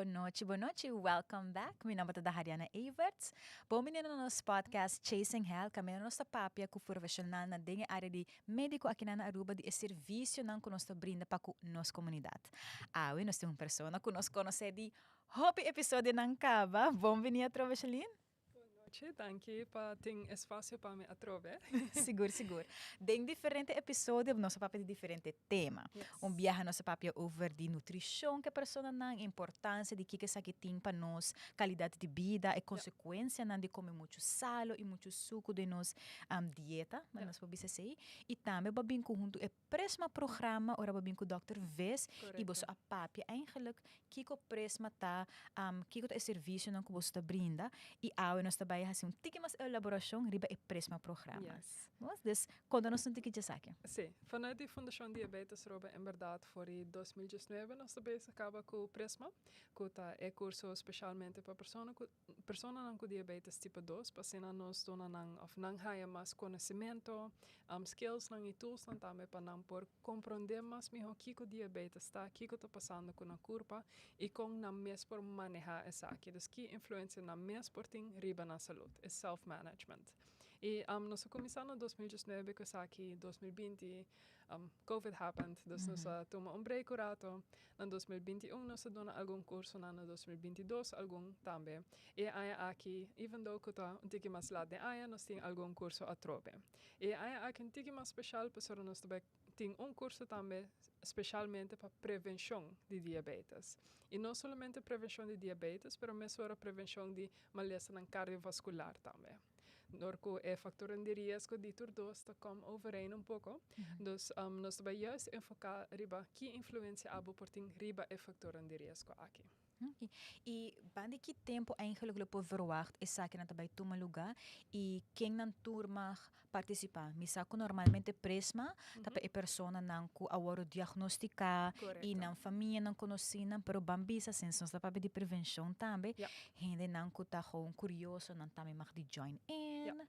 Bon nochi, bon nochi. Welcome back. Mi nomber ta Dahariana Everts. Bon bini na nos podcast Chasing Health. Caminda nos ta papia cu profesionalnan den e area di medico aki na Aruba di e servicionan cu nos ta brinda pa cu nos comunidad. Awe nos tin un persona cu nos conoce di hopi episodionan caba. Bon bini atrobe, Shalene. Bon nochi, danki pa tin espacio pa mi atrobe. Sigur, sigur. Den diferente episodio nos a papia di diferente tema. Un biaha nos a papia over di nutricion cu e personanan, importancia di kico esaki tin pa nos calidad di bida, e consecuencianan di come mucho salo y mucho sucu den nos dieta, nos por bisa esey. Y tambe bo a bin cu hunto e Prisma programa ora bo bin cu Dòkter Vis y boso a papia eigenlijk kico Prisma ta, kico ta e servicionan cu boso ta brinda y awe nos ta bay haci un tiki mas elaboracion riba e Prisma programa. Dus conta nos un tiki djesaki. Si, vanuit di Fundacion Diabetes Aruba en berdad for di 2019 nos ta bezig caba cu Prisma, cu ta e curso specialmente pa persona cu personanan cu diabetes tipo 2 pa asina nos duna nan of nan haya mas conocimento, skillsnan y toolsnan tambe pa nan por comprende mas miho kico diabetes ta, kico ta pasando cu nan curpa y con nan mes por maneha esaki. Dus ki influencia nan mes por tin riba nan salud, e self management. Y nos a cuminsa na 2019 cu esaki, 2020 Covid happened, dus nos a tuma un break un rato. Na 2021 nos a duna algun cursonan, na 2022 algun tambe. E aña aki, even though cu ta un tiki mas laat den aña, nos tin algun curso atrobe. E aña aki un tiki mas special pasobra nos ta bay tin un curso tambe specialmente pa prevencion di diabetes. Y no solamente prevencion di diabetes, pero mesora prevencion di malesanan cardiovascular tambe. Door cu e factornan di riesgo di tur dos ta kom overeen un poco. Dus nos ta bay juist enfoca riba ki influencia abo por tin riba e factornan di riesgo aki. Okay. Y banda ki tempo eigenlijk lo por verwacht esakinan ta bay tuma luga y kennan tur mag participa? Mi sa cu normalmente Prisma ta pa e personanan cu a wordo diagnostica y nan famianan conocinan, pero ban bisa since nos ta papia di prevencion tambe, hendenan cu ta gewoon curioso nan tambe mag di join in. Ja.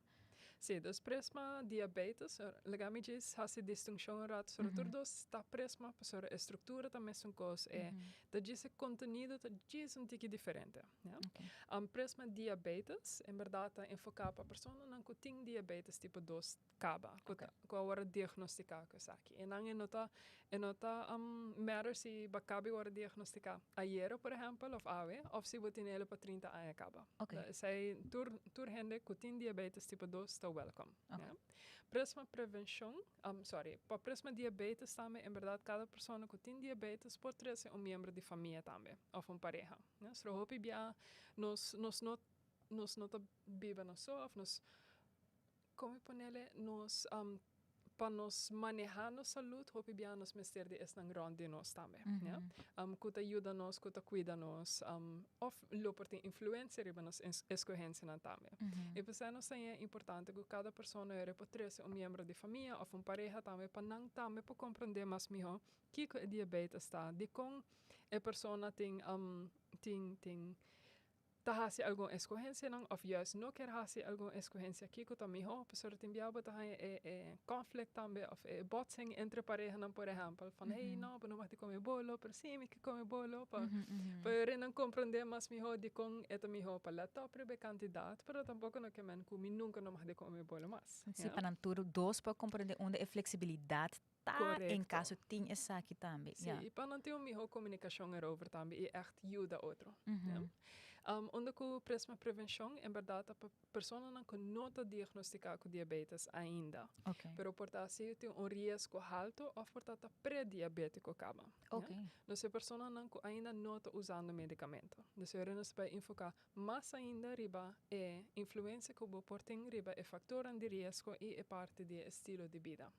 Si, dus Prisma diabetes, laga mi djis haci distincion un rato, sobre tur dos ta Prisma, pasobra e structura ta mesun cos, e ta djis e contenido ta djis un tiki diferente. Ja. Prisma diabetes en berdad ta enfoca pa personanan cu tin diabetes tipo 2 caba, cu ta, cu a worde diagnostica cu esaki. E nan e no ta, e no ta matter si bo a caba di worde diagnostica ayera, por ehempel, of awe, of si bo tin ele pa 30 aña caba. Esey tur, tur hende cu tin diabetes tipo 2 ta welcome. Ja. Prisma prevencion, sorry, pa Prisma diabetes tambe, en berdad cada persona cu tin diabetes por trece un miembro di famia tambe, of un pareha. Nuestro hopi bia nos nos no nos no ta biba nos so of nos como ponele nos pa nos maneha nos salud hopi bia nos mester di esnan rond di nos tambe ya cu ta yuda nos cu ta cuida nos of lo por tin influencia riba nos escogencianan tambe y p'esei nos ta haña importante cu cada persona yora por trece un miembro di famia of un pareha tambe pa nan tambe por comprende mas miho Kiko e diabetes ta? Dikon e persona tin tin tin ta hasi algun eskohensianan òf juist no kier hasi algun eskohensia? Kiko ta mihó? Pasobra tin bia bo ta haña e e conflict tambe òf e botsing entre parehanan por ehèmpel van hey no bo no mag di kome bolo pero si mi ke kome bolo pa pa e rennan komprondé mas mihó dikon e ta mihó pa lèt òp riba e kantidat pero tampoko no ke men ku mi nunka no mag di kome bolo mas. Si pa nan tur dos por komprondé unda e fleksibilidat ta en caso tin esaki tambe. Sí, y pa nan tin un miho comunicacion erover tambe y echt yuda otro. Ja. Unda cu Prisma Prevencion en berdad ta pa personanan cu no ta diagnostica cu diabetes ainda. Pero por ta si tin un riesgo halto of por ta ta prediabetico caba. Dus e personanan cu ainda no ta usando medicamento. Dus ora nos ta bay enfoca mas ainda riba e influencia cu bo por tin riba e factornan di riesgo y e parti di e estilo di bida.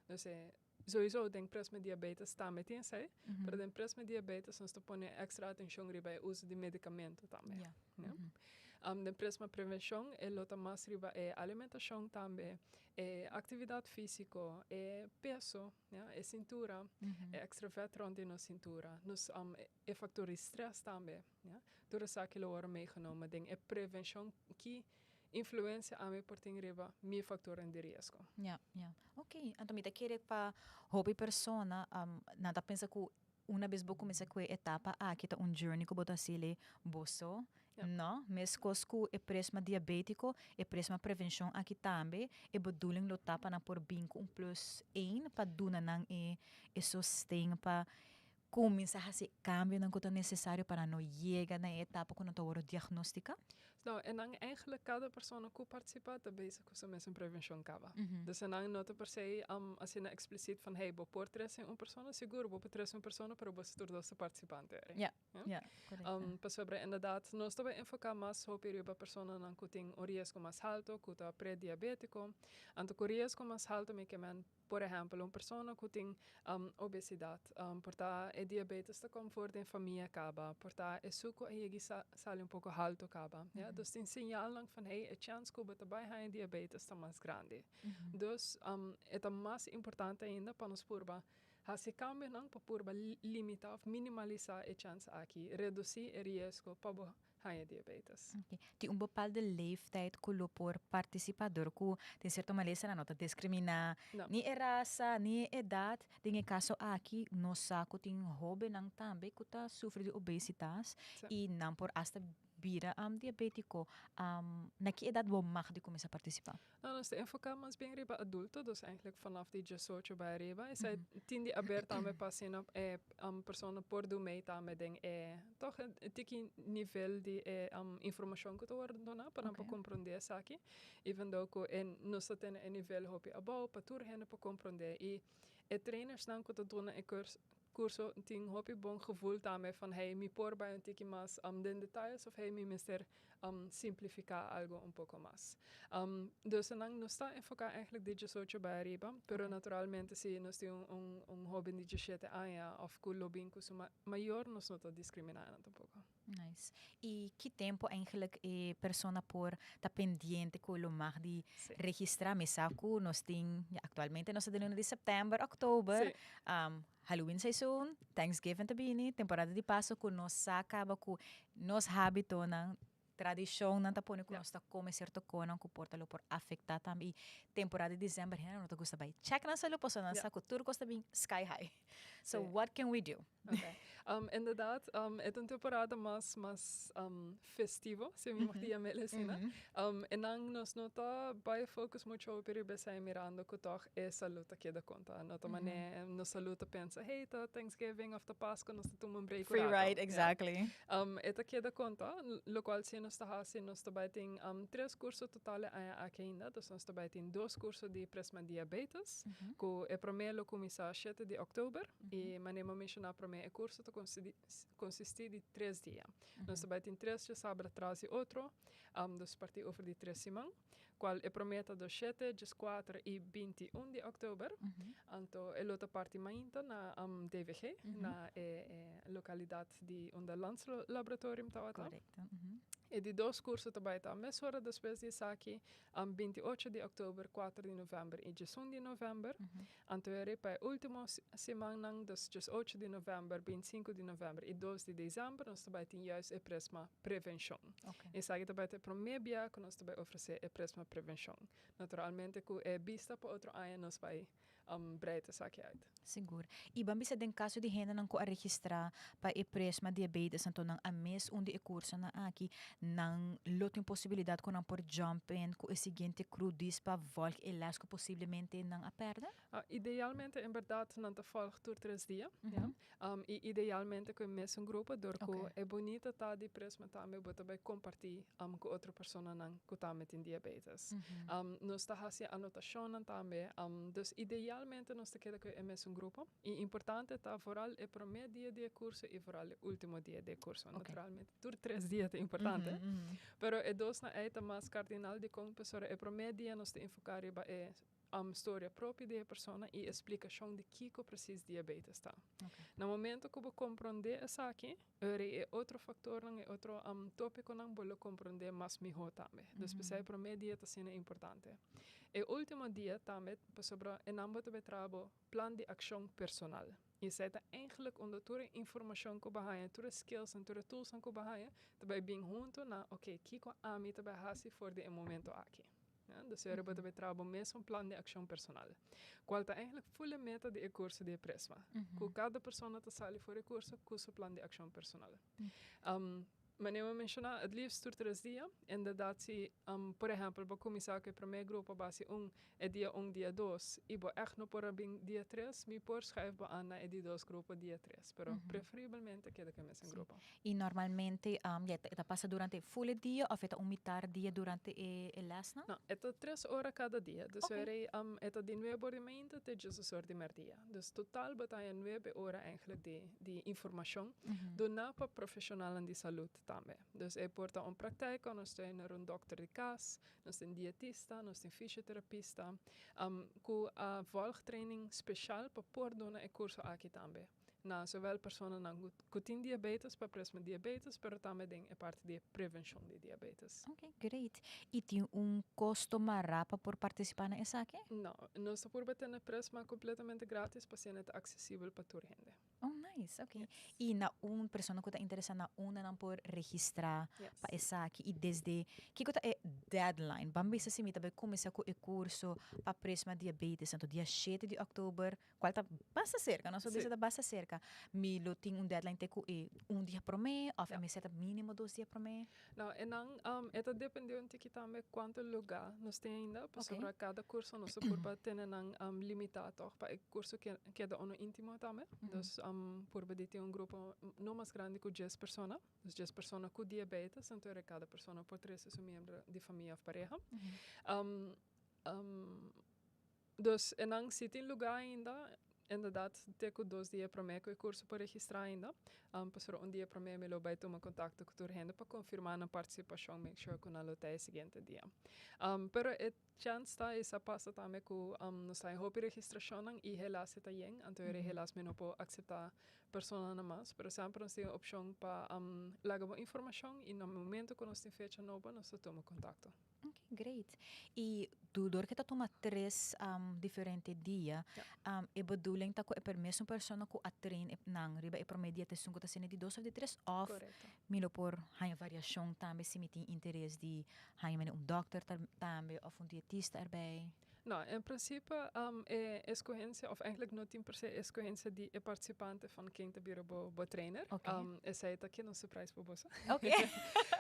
Dus e sowieso den Prisma Diabetes tambe tin esei, pero den Prisma Diabetes nos ta pone extra atencion riba e uso di medicamento tambe. Ja. Den Prisma Prevencion e lo ta mas riba e alimentacion tambe, e actividad fisico, e peso, ja, e cintura, e extra vet rond di nos cintura, nos e factor di stress tambe, ja. Tur esaki lo worde meegenomen den e prevencion ki influencia ami por tin riba mi factornan di riesgo. Ja, ja. Ok, anto mi ta kere pa hopi persona nan ta pensa cu. Una bes bo kuminsá ku e etapa aki ta un journey ku bo ta hasi bo so. No, meskos ku e Prisma diabétiko, e Prisma prevenshon aki tambe, e bedoeling lo ta pa nan por bin ku un plus één pa duna nan e sosten pa kuminsá hasi kambionan ku ta nesesario pa nan no yega na e etapa ku nan ta wòrdu diagnostiká. No, en dan eigenlijk kada persona ku partisipá ta bezig ku su mesun prevenshon kaba. Dus en dan no ta per se asina eksplisit van hey, bo por trese un persona, sigur bo por trese un persona, pero boso tur dos ta partisipante eri. Ja, ja, korekto. Pasobra inderdaad nos ta bai enfoká mas hopi riba personanan ku tin un riesgo mas halto, ku ta prediabétiko. Anto ku riesgo mas halto mi ke men Por ehèmpel, un persona ku tin obesidat, por ta e diabetes ta kom for den famia kaba, por ta e suku a yegi sali un poko haltu kaba. Ya, dus tin señalnan van hey, e chèns ku bo ta bai haña diabetes ta mas grandi. Dus e ta mas importante ainda pa nos purba hasi kambionan pa purba limitá òf minimalisá e chèns aki, redusí e riesgo pa bo haña diabetes. Ok. Tin un bepaalde leeftijd ku lo por partisipá dor ku tin sierto malesanan no ta diskriminá No. ni e rasa ni e edat. Den e kaso aki nos sa ku tin hóbennan tambe ku ta sufri di obesitas Sí. i nan por asta bira diabétiko. Na ki edat bo mag di kuminsá partisipá? No, nos ta enfoká mas bien riba adulto, dus eigenlijk vanaf di diesocho bai ariba. Esei tin di haber tambe pa asina e persona por do mee tambe den e toch e tiki nivel di e informashon ku ta wòrdu doná pa nan por komprondé esaki. Even though ku e nos ta tene e nivel hopi abou pa tur hende por komprondé. I e trainersnan ku ta duna e kurso tin hopi bon gevoel tambe van hey mi por bai un tiki mas den detayes of hey mi mester simplifiká algo un poko mas. Dus nan nos ta enfoká eigenlijk di diesocho bai ariba, pero naturalmente si nos tin un hoben di diesshete aña of ku lo bin ku su mayor nos no ta diskriminá nan tampoko. Nice. I ki tempu eigenlijk e persona por ta pendiente ku lo mag di registrá? Mi sa ku nos tin, ya aktualmente nos ta den luna di sèptèmber, òktober, Halloween seizoen, Thanksgiving ta bini, temporada di Paso ku nos sa kaba ku nos hábitonan, tradishonnan ta pone ku nos ta kome sierto konan ku por ta lo por afektá tambe. I temporada di desèmber hende no ta gusta bai chèk nan salú pasobra nan sa ku tur kos ta bin sky high. So what can we do? Okay. Inderdaad, e ta un temporada mas, mas festivo, si mi mag yam'el asina. E nan nos no ta bai focus mucho hopi riba esei mirando ku tòg e salú ta keda konta. No ta manera nos salú ta pensa, hey, ta Thanksgiving òf ta Pasku, nos ta tuma un break un Free rato. ride, exactly. E ta keda konta, lokual si nos ta hasi, nos ta bai tin tres kurso total e aña aki ainda. Dus nos ta bai tin dos kurso di Prisma Diabetes, ku e promé lo kuminsá shete di òktober. I manera mi a menshoná promé, e kurso ta konsistí di tres dia. Nos ta bai tin tres djasabra tras di otro, dus partí over di tres siman, kual e promé ta dos shete, djeskuater i 21 di òktober. Anto e lo ta parti mainta na DVG, na e lokalidat di unda Landslaboratorium tabata. Korekto. E di dos kurso ta bai ta mesora despues di esaki, 28 di òktober, kuater di novèmber i djesun di novèmber. Anto e riba e ultimo simannan, dus 18 di novèmber, 25 di novèmber i 2 di desèmber, nos ta bai tin juist e Prisma Prevenshon. Esaki ta bai ta e promé bia ku nos ta bai ofresé e Prisma Prevenshon. Naturalmente ku e bista pa otro aña nos bai breid esaki uit. Sigur. I ban bisa den kaso di hendenan ku a registrá pa e Prisma Diabetes, anto nan a mis un di e kursonan aki, nan lo tin posibilidat ku nan por jump in ku e siguiente crew dis pa volg e les ku posiblemente nan a pèrdè? Idealmente en bèrdat nan ta volg tur tres dia, ya. I idealmente ku e mesun grupo dor ku e bunita ta di Prisma tambe bo ta bai kompartí ku otro personanan ku tambe tin diabetes. Nos ta hasi anotashonnan tambe. Dus idealmente nos ta keda ku e mesun grupo. I importante ta vooral e promé dia di e kurso i vooral e último dia di e kurso. Naturalmente tur tres dia ta importante. Pero e dosnan ei ta mas kardinal dikon pasobra e promé dia nos ta enfoká riba e storia propio di e persona i e splikashon di kiko presis diabetes ta. Na momento ku bo komprondé esaki, ora e otro faktornan, e otro tópikonan bo lo komprondé mas mihó tambe. Dus p'esei e promé dia ta asina importante. E último dia tambe pasobra e nan bo ta bai traha bo plan di akshon personal. I esei ta eigentlik unda tur e informashon ku bo haña, tur e skillsnan, tur e toolsnan ku bo haña ta bai bin huntu na, oke, kiko ami ta bai hasi for di e momento aki. Ja, dus ora bo ta bay traha bo mesun plan di accion personal. Cual ta eigenlijk full e meta di e curso di e Prisma. Cu cada persona ta sali for e curso cu su plan di accion personal. Manera mi a menciona, het liefst tur tres dia. Inderdaad si, por ehempel, bo cuminsa cu e prome grupo base un, e dia un, dia dos, y bo echt no por a bin dia tres, mi por schuif bo aan na e di dos grupo dia tres. Pero preferibelmente keda cu e mesun grupo. Y normalmente ya e ta pasa durante full e dia of e ta un mitar dia durante e e lesnan? No, e ta tres ora cada dia. Dus okay. E ta di nuebe or di mainta te diesdos or di merdia. Dus total bo ta haya nuebe ora eigenlijk di di informacion duna pa profesionalnan di salud tambe. Dus e por ta un praktijkondersteuner, un dokter di cas, nos tin dietista, nos tin fisioterapista, cu a volg training special pa por duna e curso aki tambe. Na zowel personanan cu tin diabetes pa presma diabetes, pero tambe den e parti di e prevencion di diabetes. Ok, great. Y tin un costo mará pa por participa na esaki? No, nos ta purba tene presma completamente gratis pa asina e ta accesibel pa tur hende. Oh, nice, ok. Yes. Y na un persona cu ta interesa na unda nan por registra pa esaki y desde kico ta e deadline? Ban bisa si mi ta bay cuminsa cu e curso pa presma diabetes, anto dia shete di october Cual ta basta cerca, nos por bisa ta basta cerca. Mi lo tin un deadline te cu e un dia prome of e mester ta minimo dos dia prome? No, e nan e ta depende un tiki tambe cuanto lugar nos tin ainda, pasobra cada curso nos ta purba tene nan limita toch pa e curso keda uno intimo tambe. Dus purba di tin un grupo no mas grandi cu dies persona, dus dies persona cu diabetes, anto cada persona por trece su miembro di famia of pareha. Dus e nan si tin lugá ainda, inderdaad te ku dos dia promé ku e kurso por registrá ainda. Pasobra un dia promé mi lo bai tuma kontakto ku tur hende pa konfirmá nan partisipashon, make sure ku nan lo ta e siguiente dia. Pero e chèns ta i sa pasa tambe ku nos ta haña hopi registrashonnan i helaas e ta yen, anto e helaas mi no por akseptá personanan mas, pero semper nos tin e opshon pa laga bo informashon i na momento ku nos tin fecha nobo nos ta tuma kontakto. Ok, great. Y dor ke ta tuma tres diferente dia, e bedoeling ta ku e mesun persona ku a train e nan riba e prome dia ta esun ku ta sende di dos of di tres of mi lo por haña variashon tambe si mi tin interes di haña mene un dokter tambe of un dietista erbij? No, en principe e escogencia, of eigenlijk no tin per se escogencia di e participante van ken ta bira bo, bo trainer. Esey ta keda un surprise pa boso.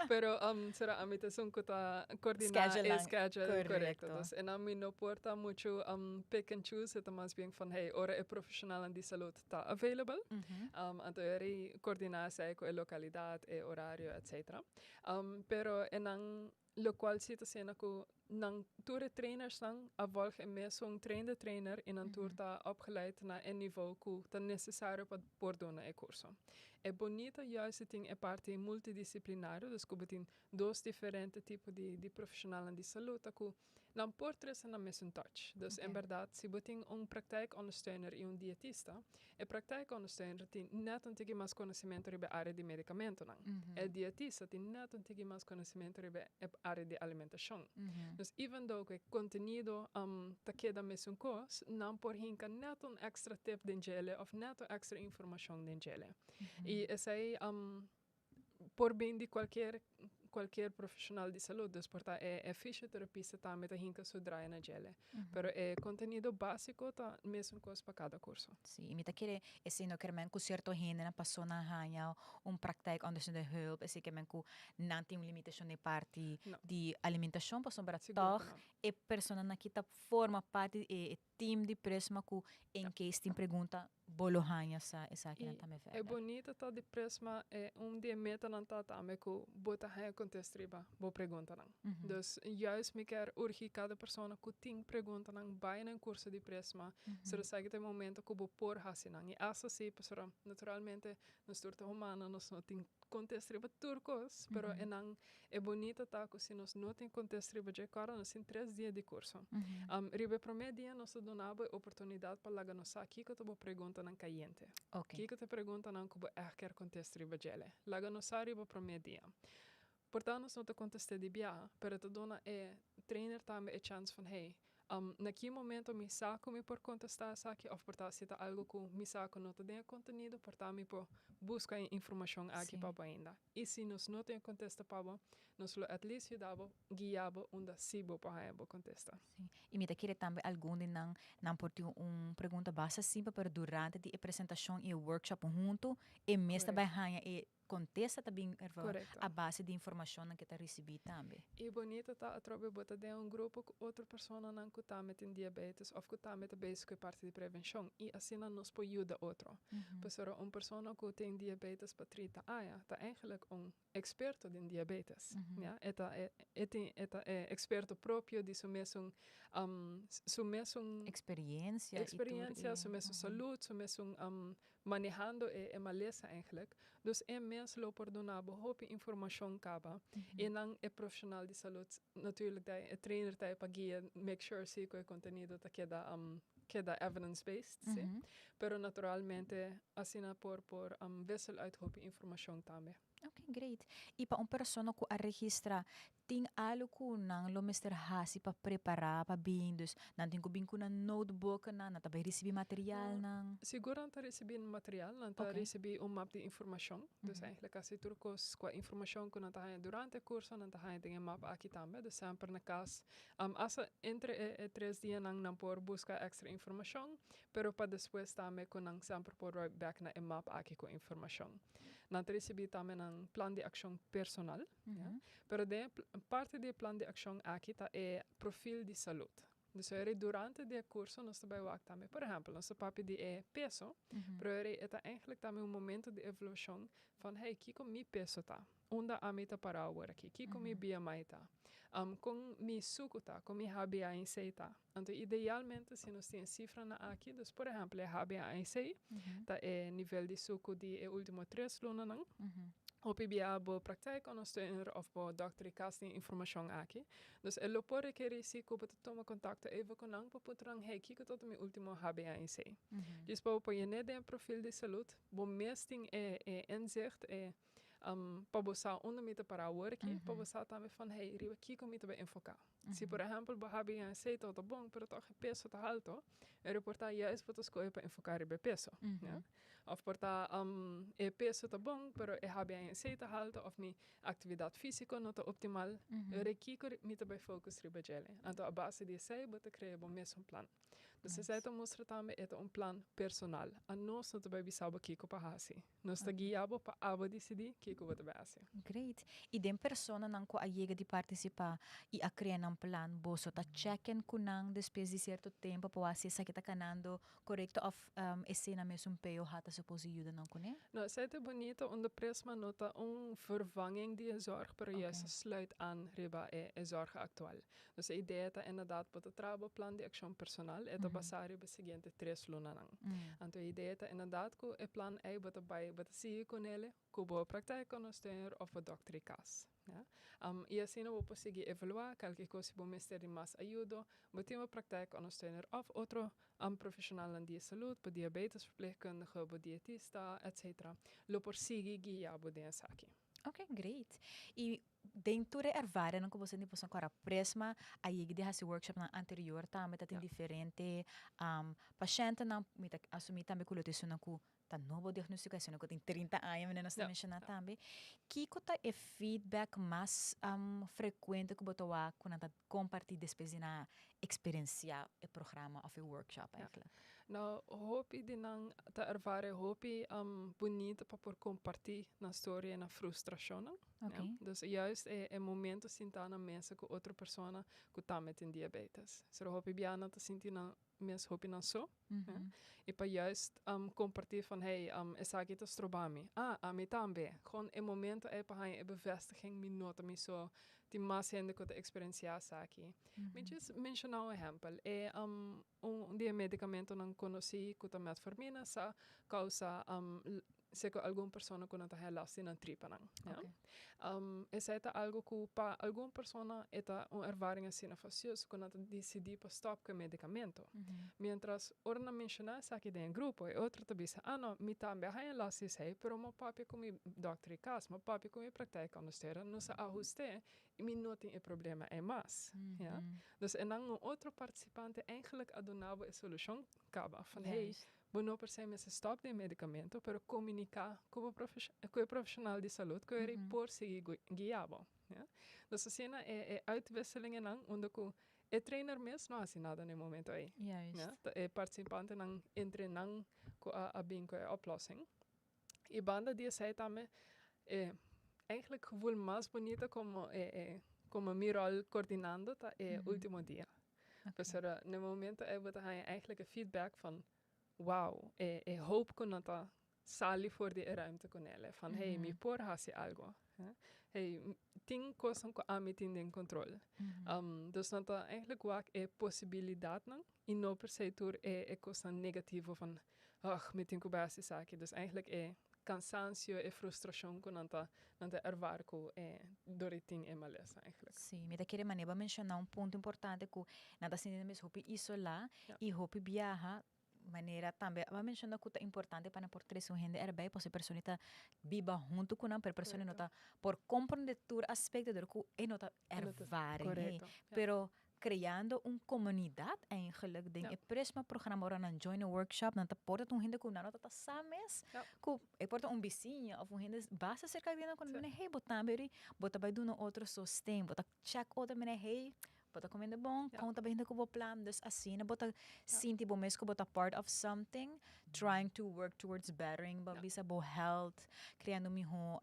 Pero sera ami ta esun cu ta coordina e schedule. Correcto. Dus en ami no por ta mucho pick and choose, e ta mas bien van hey, ora e profesionalnan di salud ta available, anto eri coordina esey cu e localidad, e horario, etcetera. Pero e nan Locual si ta asina cu nan tur e trainersnan a volg e mesun train de trainer y nan tur ta opgeleid na e nivel cu ta necesario pa por duna e curso. E bonita juist di tin e parti multidisciplinario, dus cu bo tin dos diferente tipo di di profesionalnan di salud ta cu nan por trece nan mesun touch. Dus en berdad si bo tin un praktijkondersteuner y un dietista, E praktijkondersteuner tin net un tiki mas conocimento riba e area di medicamentonan. E dietista tin net un tiki mas conocimento riba e area di alimentacion. Dus even though cu e contenido ta keda mesun cos, nan por hinca net un extra tip den djele of net un extra informacion den djele. Y esey por bin di cualkier cualkier profesional di salud, dus por ta e e fisioterapista tambe ta hinca su draai na djele. Pero e contenido basico ta mesun cos pa cada curso. Sí, y mi ta kere esey no ker men cu cierto hendenan paso nan haña un praktijk ondersteunende hulp, esey ker men cu nan tin un limitacion den parti No. di alimentacion pasobra Sigur cu tog no. e personanan aki ta forma parti di e team di Prisma cu en case tin pregunta Bo lo haña sa esakinan I tambe e verder. bonito ta di Prisma e un di e metanan ta tambe ku bo ta haña kontest riba bo preguntanan. Dus juist mi kier urgi kada persona ku tin preguntanan bai na e kurso di Prisma, sero esaki ta e momento ku bo por hasi nan. I asta si pasobra naturalmente nos tur ta humano, nos no tin kontest riba tur kos, pero e nan e bonito ta ku si nos no tin kontest riba dje kòrda nos tin tres dia di kurso. Riba e promé dia nos ta duna bo e oportunidat pa laga nos sa kiko ta bo preguntanan kayente. Kiko ta e preguntanan ku bo ègt kier kontest riba djele. Laga nos sa riba promé dia. Por ta nos no ta kontest'é di biaha, pero ta duna e trainer tambe e chèns van hey, Na ki momento mi sa ku mi por kontestá esaki òf por ta si ta algu ku mi sa ku no ta den e kontenido, por ta mi por buska e informashon aki pa bo ainda. I si nos no tin e kontesta pa bo, nos lo at least yuda bo, guia bo unda si bo por haña bo kontesta. Sí. I mi ta kere tambe algun di nan, nan por tin un pregunta basta simpel, pero durante di e presentashon i e workshop huntu, e mes ta bai haña e Kontesta ta bin a base di informashonnan ke ta risibí tambe. E bonito ta atrobe bo ta den un grupo ku otro personanan ku tambe tin diabetes òf ku tambe ta bezig ku e parti di prevenshon i asina nos por yuda otro. Pasobra un persona ku tin diabetes pa 30 aña ta eigenlijk un eksperto den diabetes, ya. E ta e tin e ta e eksperto propio di su mesun su mesun Eksperiencia i tur e. Su mesun salud, su mesun manehando e e malesa eigenlijk. Dus e mes lo por duna bo hopi informacion caba. E nan e profesional di salud natuurlijk ta e trainer ta e pa guia make sure si cu e contenido ta keda keda evidence based si. Pero naturalmente asina por por wissel uit hopi informacion tambe. Ok, great. I pa un persona ku a registrá, tin algu ku nan lo mester hasi pa prepará pa bin? Dus nan tin ku bin ku nan notebooknan, nan ta bai risibí materialnan? Sigur nan ta risibí material, nan ta risibí un map di informashon. Dus eigenlijk kasi tur kos kua informashon ku nan ta haña durante e kurso nan ta haña den e map aki tambe. Dus semper na kas, asta entre e tres dianan nan por buska èkstra informashon, pero pa despues tambe ku nan semper por bai bèk na e map aki ku informashon. Nan ta risibí tambe nan plan di akshon personal, ya. Pero den e parti di e plan di akshon aki ta e profil di salud. Dus ora durante di e kurso nos ta bai wak tambe, por ehèmpel, nos ta papia di e peso, pero ora e ta eigentlik tambe un momento di evaluashon van hey, kiko mi peso ta? Unda ami ta pará awor aki? Kiko mi BMI ta? Kon mi suku ta? Kon mi HbA1c ta? Anto idealmente si nos tin e sifranan aki, dus por ehèmpel e HbA1c ta e nivel di suku di e último tres lunanan. Hopi bia bo praktijkondersteuner òf bo dòkter di kas tin e informashon aki. Dus e lo por rekerí si ku bo ta tuma kontakto even ku nan pa puntra nan, hey, kiko ta mi último HbA1c? Djis pa bo por yen'é den e profil di salud, bo mes tin e e inzicht, e pa bo sa unda mi ta para awor aki, pa bo sa tambe van, hey, riba kiko mi ta bai enfoká. Si por ehèmpel bo HbA1c ta bon, pero tòg e peso ta halto, e por ta juist bo ta skohe pa enfoká riba e peso, ya. Òf por ta e peso ta bon, pero e HbA1c ta halto òf mi aktividat físiko no ta optimal, riba kiko mi ta bai focus riba djele. Anto a base di esei bo ta krea bo mesun plan. Dus esei ta mustra tambe e ta un plan personal. Anos no ta bai bisa bo kiko pa hasi. Nos ta guia bo pa abo disidí kiko bo ta bai hasi. Great. I den personanan ku a yega di partisipá i a krea nan plan, boso ta checken ku nan despues di sierto tempu pa wak si esaki ta kanando korekto òf esei nan mesun POH ta supos di yuda nan kuné? No, esei ta bunita unda Prisma no ta un vervanging di e zorg, pero juist a sluit aan riba e zorg aktual. Dus e idea ta inderdaad bo ta traha bo plan di akshon personal, e ta basá riba e siguiente tres lunanan. Anto e idea ta inderdaad ku e plan ei bo ta bai, bo ta sigui kunele ku bo praktijkondersteuner òf bo dòkter di kas. Ya. I asina bo por sigui evaluá kalke kos si bo mester di mas ayudo, bo tin bo praktijkondersteuner òf otro profeshonalnan di e salud, bo diabetesverpleegkundige, bo dietista, etcetera, lo por sigui guia bo den esaki. Ok, great. I Den tur e ervaringnan ku boso tin boso kòrda Prisma a yega di hasi workshopnan anterior tambe ta tin diferente pashentenan mi ta asumí tambe ku lo ta esunnan ku ta nobo diagnostika esunnan ku tin 30 aña manera nos ta menshoná tambe. Kiko ta e feedback mas frekuente ku bo ta wak ku nan ta kompartí despues di nan a eksperensiá e programa òf e workshop eigentlik? Nou, hopi di nan ta ervara e hopi bunita pa por kompartí nan storia i nan frustrashonnan. Ok. Dus juist e e momento sintá na mesa ku otro persona ku tambe tin diabetes. Sero hopi bia nan ta sinti nan mes hopi nan so. I pa juist kompartí van hey, esaki ta stroba mi. Ah, ami tambe. Gewoon e momento ei pa haña e bevestiging mi no ta mi so. Tin mas hende ku ta eksperensiá esaki. Mi djis menshoná un ehèmpel. E un di e medikamentonan konosí ku ta metformina sa kousa. Seko algun persona ku nan ta haña last di nan tripanan. Ja? Esei ta algu ku pa algun persona e ta un ervaring asina fasioso ku nan ta disidí pa stòp ku e medikamento. Miéntras ora nan menshoná esaki den e grupo, e otro ta bisa, ah no, mi tambe a haña last di esei, pero mi a papia ku mi dòkter di kas, mi a papia ku mi praktijkondersteuner, nos a ahust'é i mi no tin e problema ei mas. Ja? Dus e nan un otro partisipante eigenlijk a duna bo e solushon kaba van hey, Bo no per se mester stop den medicamento, pero comunica cu bo cu e profesional di salud cu eri por sigui guia bo. Ja? Dus asina e e uitwisselingennan unda cu e trainer mes no haci nada na e momento ey. Ja? Ta e participantenan entre nan cu a a bin cu e oplossing. Y banda di esey tambe e eigenlijk gevoel mas bunita como e e como mi rol coordinando ta e ultimo dia. Pasobra na e momento ei bo ta haña eigenlijk e feedback van wow, e e hoop ku nan ta sali for di e ruimte ku nele. Van hey, mi por hasi algo. Hey, tin kosnan ku ami tin den control. Dus nan ta eigenlijk wak e posibilidatnan i no per se tur e e kosnan negativo van ugh, mi tin ku bai hasi esaki. Dus eigenlijk e cansancio, e frustracion cu nan ta nan ta ervaar cu e dor di tin e malesa eigenlijk. Sí, mi ta kere manera bo a menciona un punto importante cu nan ta sinti nan mes hopi isola y hopi biaha, manera tambe bo a menciona cu ta importante pa nan por trece un hende erbij pasobra e persona ta biba hunto cu nan pero e persona no ta por comprende tur aspecto dor cu e no ta ervaring ei. Pero creando un comunidad eigenlijk den e Prisma programa ora nan join e workshop nan ta por ta un hende cu nan no ta sa mes cu e por ta un bisiña of un hende basta cerca di nan cu nan mene hey bo tambe ri bo ta bay duna otro sosten bo ta check otro mene hey bo ta comiendo bon con ta bay hende cu bo plan dus asina bo ta sinti bo mes cu bo ta part of something trying to work towards bettering bo bisa bo health creando miho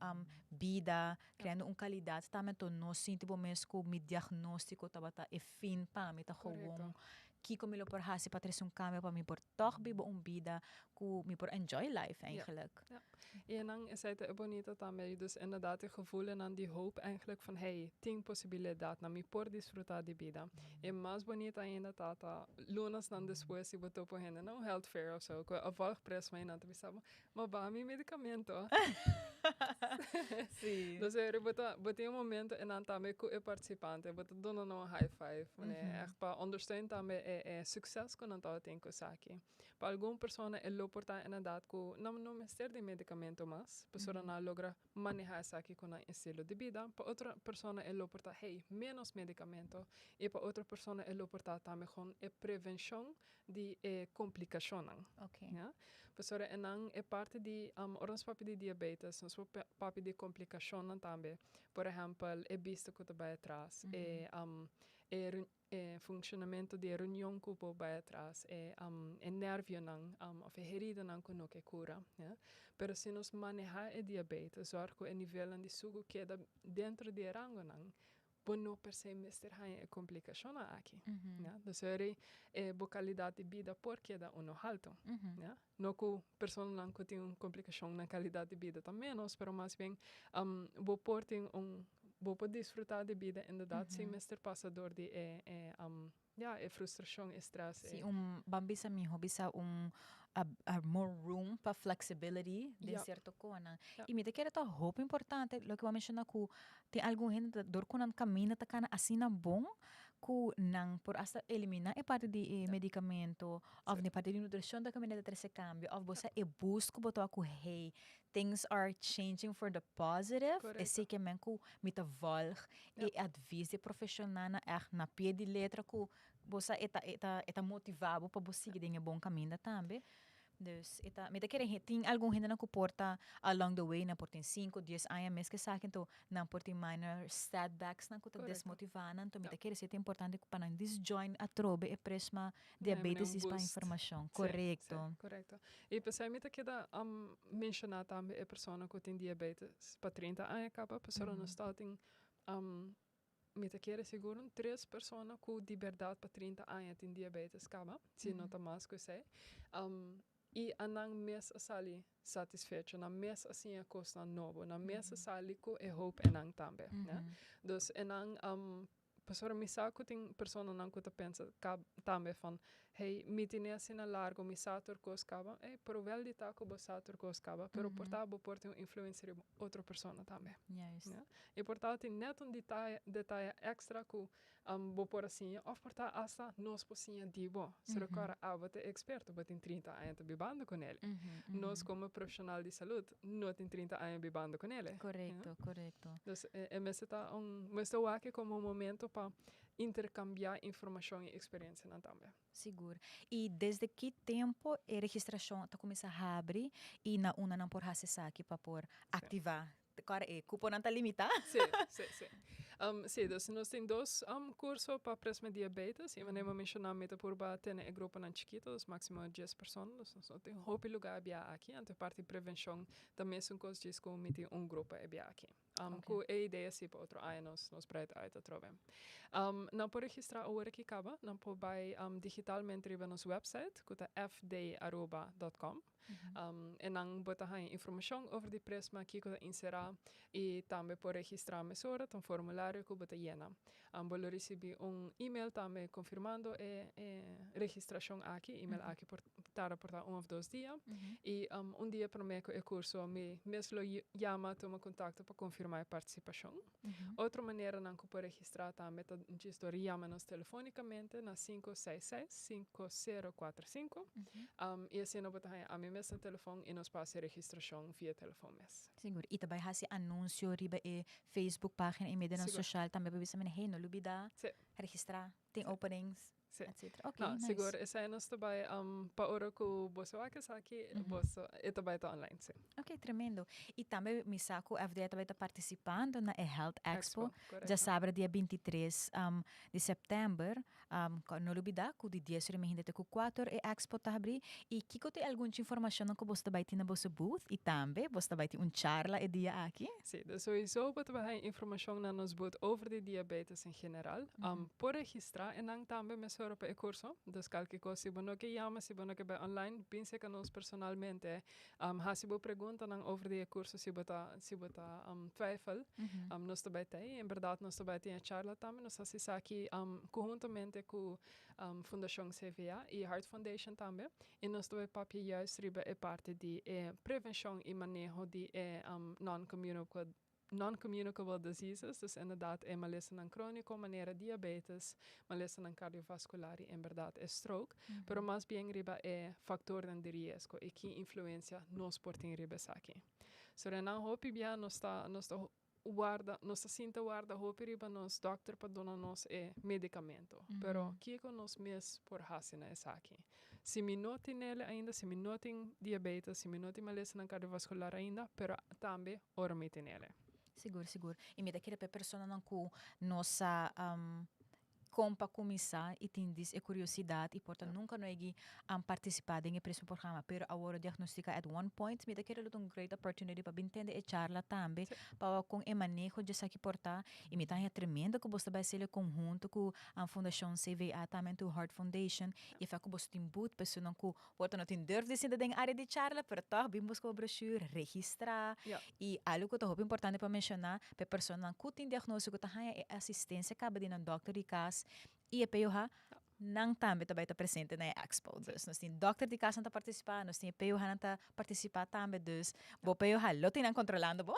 bida Creando un calidad tambe anto no sinti bo mes cu mi diagnostico tabata e fin pa mi ta gewoon kico mi lo por haci pa trece un cambio pa mi por toch biba un bida cu mi por enjoy life eigenlijk. Ja, y enan esey ta e bonito tambe dus inderdaad e gevoelennan di hoop eigenlijk van hey tin posibilidadnan mi por disfruta di bida. E mas bonito ainda ta ta lunasnan despues si bo topa un hende na un health fair of so cu a volg Prisma y nan ta bisa bo Ma ba mi medicamento. Sí. Dus eri bo ta, bo tin un momento en dan tambe cu e participante, bo ta duna nan un high five. Mm -hmm. Echt pa ondersteun tambe e, e succes cu nan tabatin cu esaki. Pa algun persona e lo por ta inderdaad cu nan no mester di medicamento mas, pasobra mm -hmm. nan logra maneha esaki cu nan estilo di bida. Pa otro persona e lo por ta, hey, menos medicamento. Y pa otro persona e lo por ta tambe gewoon e prevencion di e complicacionnan. Okay. Ja? Pasobra e nan e parti di, um, ora nos papia di diabetes, nos por papia di complicacionnan tambe. Por ehempel, e bista cu ta bay atras, mm -hmm. e, um, e, e funcionamento di e riñon cu por bay atras, e, um, e nervionan, um, of e heridanan cu no ke cura. Ja? Pero si nos maneha e diabetes, zorg cu e nivelnan di sucu keda dentro di e rangonan, bo no per se mester haña e komplikashonnan aki. Ya? Dus eri e bo kalidat di bida por keda uno halto. Ya? No ku personanan ku tin un komplikashon nan kalidat di bida ta ménos, pero mas bien bo por tin un, bo por disfrutá di bida inderdat sin mester pasa dor di e e Ya, e frustracion, e stress, e. Si un, ban bisa miho bisa un a a more room pa flexibility den cierto conan. Y mi ta kere ta hopi importante loke bo a menciona cu tin algun hende ta dor cu nan caminda ta cana asina bon cu nan por hasta elimina e parti di e medicamento of di parti di nutricion ta caminda ta trece cambio of bo sa e boost cu bo ta cu hey things are changing for the positive, esei ke men ku mi ta volg e advies di e profeshonalnan ègt na pie di letra ku bo sa e ta e ta e ta motivá bo pa bo sigui den e bon kaminda tambe. Dus e ta mi ta kere tin algun hendenan ku por ta along the way nan por tin sinku, dies aña mes ke esaki anto nan por tin minor setbacksnan ku ta desmotivá nan, anto mi ta kere si ta importante pa nan disjoin atrobe e Prisma Diabetes is pa informashon. Korekto. Sí, korekto. I p'esei mi ta keda menshoná tambe e persona ku tin diabetes pa 30 aña kaba, pasobra nos ta tin, mi ta kere sigur un tres persona ku di bèrdat pa 30 aña tin diabetes kaba, si no ta mas ku esei. I a nan mes a sali satisfecho, nan mes a siña kosnan nobo, nan mes a sali ku e hoop enan tambe. Dus enan, pasobra mi sa ku tin personanan ku ta pensa tambe van, Hey, mi tine asina largo, mi sa tur cos caba. Hey, pero wel di ta cu bo sa tur cos caba, pero por ta bo por tin un influencia riba otro persona tambe. Ja? Y por ta tin net un detaye, detaye extra cu bo por a siña, of por ta hasta nos por siña di bo. Si recorda, abo ta experto, bo tin 30 aña ta bibando con ele. Nos como profesional di salud no tin 30 aña bibando con ele. Correcto, correcto. Dus e mester ta un, mester wak como un momento pa intercambia informacion y experiencianan tambe. Sigur. Y desde ki tempo e registracion ta cuminsa habri y na unda nan por haci esaki pa por activa? Awor e cuponan ta limita? Si. Si, dus nos tin dos curso pa Prisma Diabetes y manera mi a menciona, mi ta purba tene e gruponan chikito, dus maximo 10 persona, dus nos no tin hopi lugar bia aki, anto e parti prevencion ta mesun cos djis cu mi tin un grupo e bia aki. Cu e idea si pa otro aña nos breid uit atrobe. Nan por registra awor aki caba, nan por bay digitalmente riba nos website cu ta fdaruba.com. En nan bo ta haña informacion over di Prisma, kico ta encera y tambe por registra mesora, ta un formulario cu bo ta yena. Bo lo ricibi un email tambe confirmando e registracion aki. Email aki por tarda por ta un of dos dia. Y un dia prome cu e curso mi mes lo yama, tuma contacto pa confirma e participacion. Otro maneranan cu por registra tambe ta djis door yama nos telefonicamente na 566-5045. Y asina bo ta haña ami mes na telefon y nos por haci registracion via telefon mes. Sigur. Y ta bay haci anuncio riba e Facebook pagina y medianan social tambe pa bisa mene, hey, no lubida registra, tin openings, etcetera. Ok, No, nice. Sigur, esei nos ta bay pa ora cu boso wak esaki, boso, e ta bay ta online, si. Ok, tremendo. Y tambe mi sa cu FDA ta bay ta participando na e Health Expo, Expo, correcto. Djasabra dia 23 di september. No lubida cu di 10 ora mi hende te cu 4 e expo ta habri. Y kico ta e algun informacionnan cu boso ta bay tin na boso booth? Y tambe boso ta bay tin un charla e dia aki? Si, dus sowieso bo ta bay haya informacion na nos booth over di diabetes en general. Por registra e nan tambe mesora pa e curso. Dus kalke cos, si bo no ke yama, si bo no ke bay online, bin cerca nos personalmente. Haci bo preguntanan over di e curso si bo ta twijfel. Nos ta bay tey. En berdad nos ta bay tin e charla tambe. Nos haci esaki conhuntamente cu Fundacion CVA y Heart Foundation tambe. Y nos ta bay papia juist riba e parti di e prevencion y maneho di e non-communicable diseases, dus inderdaad e malesanan cronico, manera diabetes, malesanan cardiovascular y en berdad e stroke, pero mas bien riba e factornan di riesgo y ki influencia nos por tin riba esaki. So nan hopi bia nos ta warda, nos ta sinta warda hopi riba nos dokter pa duna nos e medicamento. Pero kiko nos mes por hasi na esaki? Si mi no tin ele ainda, si mi no tin diabetes, si mi no tin malesanan cardiovascular ainda, pero tambe ora mi tin ele. Sigur, sigur. Y mi ta kere pa personanan cu no sa con pa cuminsa y tin dis e curiosidad y por ta nunca no egi participa den e Prisma programa, pero awor diagnostica at one point, mi ta kere lo ta un great opportunity pa bin tende e charla tambe, pa con e maneho di esaki por ta. Y mi ta haña tremendo cu boso ta bay haci conhunto cu Fundacion CVA tambe tu Heart Foundation y fa cu boso tin booth pa esunnan cu por ta no tin durf di sinta den area di charla, pero toch bin busca bo brochure, registra. Y algo cu ta hopi importante pa menciona, pa personanan cu tin diagnostico ta haña e asistencia caba di nan dokter di cas y e POH, nan tambe ta bay ta presente na e expo. Dus nos tin dokter di cas nan ta participa, nos tin e POH nan ta participa tambe, dus bo POH lo tin nan controlando bo,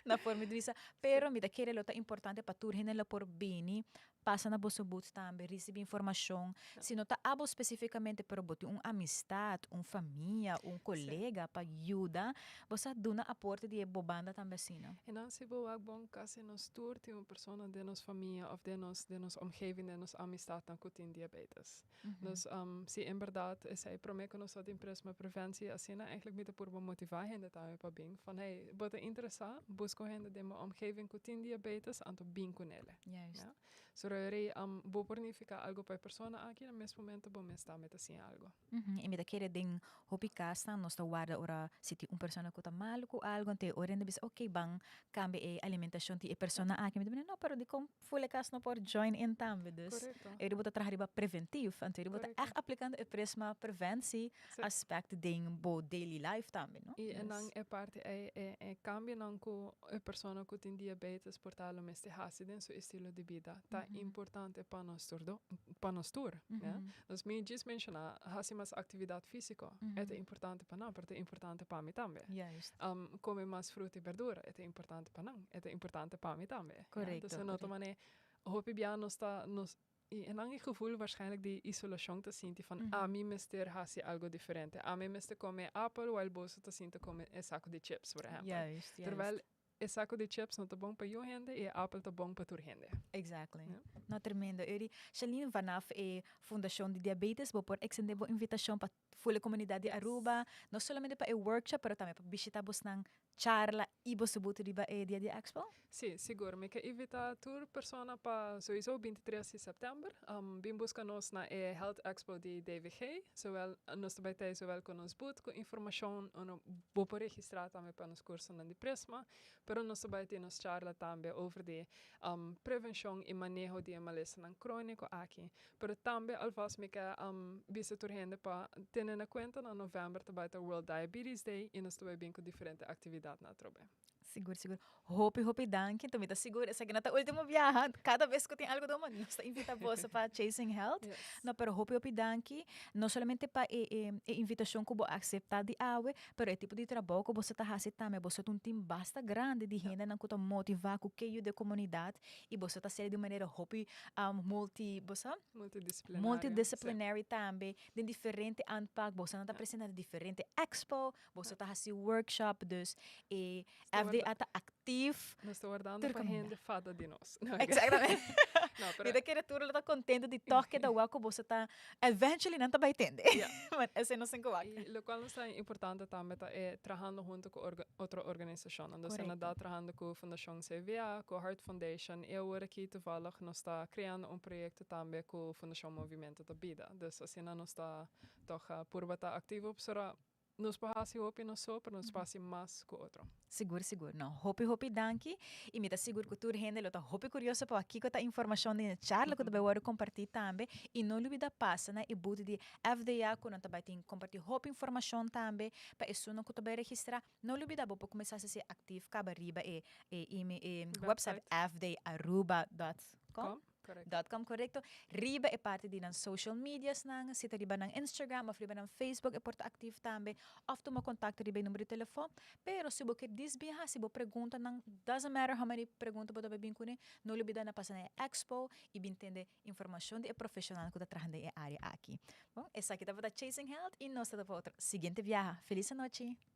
na forma di bisa, pero mi ta kere lo ta importante pa tur hende lo por bini, pasa na boso booth tambe, ricibi informacion. Si no ta abo specificamente, pero bo tin un amistad, un famia, un colega pa yuda, bo sa duna aporte di e bo banda tambe asina. En dan si bo wak bon, casi nos tur tin un persona den nos famia of den nos omgeving, den nos amistadnan cu tin diabetes. Dus si en berdad esey prome cu nos tin Prisma Preventie, asina eigenlijk mi ta purba motiva hende tambe pa bin. Van hey, bo ta interesa, busca hende den bo omgeving cu tin diabetes, anto bin cu nele. Ja? So rei bo por nifica algo pa e persona aki, na mes momento bo mes tambe ta siña algo. Y mi ta kere den hopi casnan nos ta warda ora si tin un persona cu ta malo cu algo, anto e ora hende bisa, ok, ban cambia e alimentacion di e persona aki. Mi ta bisa, no, pero dicon full e cas no por join in tambe? Dus e bo ta traha riba preventief, anto bo ta echt aplicando e Prisma Preventie aspect den bo daily life tambe, no? Y en dan e parti e cambionan cu e persona cu tin diabetes por ta lo mester hasi den su estilo di bida ta importante pa nos tur. pa nos tur, ja. Dus mi djis menciona, haci mas actividad fisico, e ta importante pa nan, pero ta importante pa mi tambe. Come mas fruta y berdura, e ta importante pa nan, e ta importante pa mi tambe. Ja. Dus e no ta mane, hopi bia nos ta, nos, y e nan e gevoel waarschijnlijk di isolacion ta sinti van, ami mester haci algo diferente, ami mester come apel while boso ta sinta come e saco di chips, por ehempel. Terwijl E saco di chips no ta bon pa yu hende y e apel ta bon pa tur hende. Exactly. No, tremendo. Eri, Shalene, vanaf e Fundacion di Diabetes bo por extende bo invitacion pa full e comunidad di Aruba, no solamente pa e workshop pero tambe pa bishita bosnan charla y boso butu riba e dia di Expo? Si, sigur. Mi ke invita tur persona pa souiso 23 di september bin busca nos na e Health Expo di DVG. Zowel nos ta bay tey zowel cu nos booth cu informacion unda bo por registra tambe pa nos cursonan di Prisma, pero nos ta bay tin nos charla tambe over di prevencion y maneho di e malesanan cronico aki. Pero tambe alvast mi ke bisa tur hende pa tene na cuenta na november ta bay ta World Diabetes Day y nos ta bay bin cu diferente actividadnan atrobe. Sigur, sigur. Hopi, hopi danki. Enton mi ta sigur esaki no ta ultimo biaha. Cada bes cu tin algo doma, nos ta invita boso pa Chasing Health. Yes. No, pero hopi, hopi danki. No solamente pa e, e, e invitacion cu bo a acepta di awe, pero e tipo di trabou cu boso ta haci tambe. Boso ta un team basta grandi di hendenan cu ta motiva, cu ke yuda e comunidad y boso ta haciel di un manera hopi um, multi, bo sa? Multidisciplinario. Multidisciplinary tambe, den diferente aanpak. Bosonan ta presenta den diferente expo. Boso ta hasi workshop, dus e FDA ta actief. Nos ta wardando pa hende fada di nos. Exactamente. No, pero... Mi ta kere tur lo ta contento di toch keda wak ku boso ta eventually nan ta bai tende. Ja. Maar esei nos tin ku wak. Y locual nos ta importante tambe ta e trahando hunto cu otro organisacionnan. Dus inderdaad trahando cu Fundacion CVA, cu Heart Foundation y awor aki toevallig nos ta creando un proyecto tambe cu Fundacion Movimento ta Bida. Dus asina nos ta toch purba ta activo pasobra Nos por hasi hopi nos so, pero nos por hasi mas ku otro. Sigur, sigur. No, hopi, hopi danki. I mi ta sigur ku tur hende lo ta hopi kurioso pa wak kiko ta informashon den e charla ku ta bai wòrdu kompartí tambe. I no lubida pasa na e booth di FDA ku nan ta bai tin kompartí hopi informashon tambe pa esunnan ku ta bai registrá. No lubida bo por kuminsá hasi aktif kaba riba e e e website fdaruba dot com. Correcto. Dot com, correcto. Riba e parti di nan social medias nan, si ta riba nan Instagram of riba nan Facebook e por ta actief tambe, of tuma contacto riba e numero di telefon. Pero si bo ke disbiaha, si bo pregunta nan, doesn't matter how many pregunta bo ta bay bin cune, no lubida na pasa na e expo y bin tende informacion di e profesional cu ta traha den e area aki. Bon, esaki tabata Chasing Health y nos ta topa otro siguiente biaha. Feliz anochi!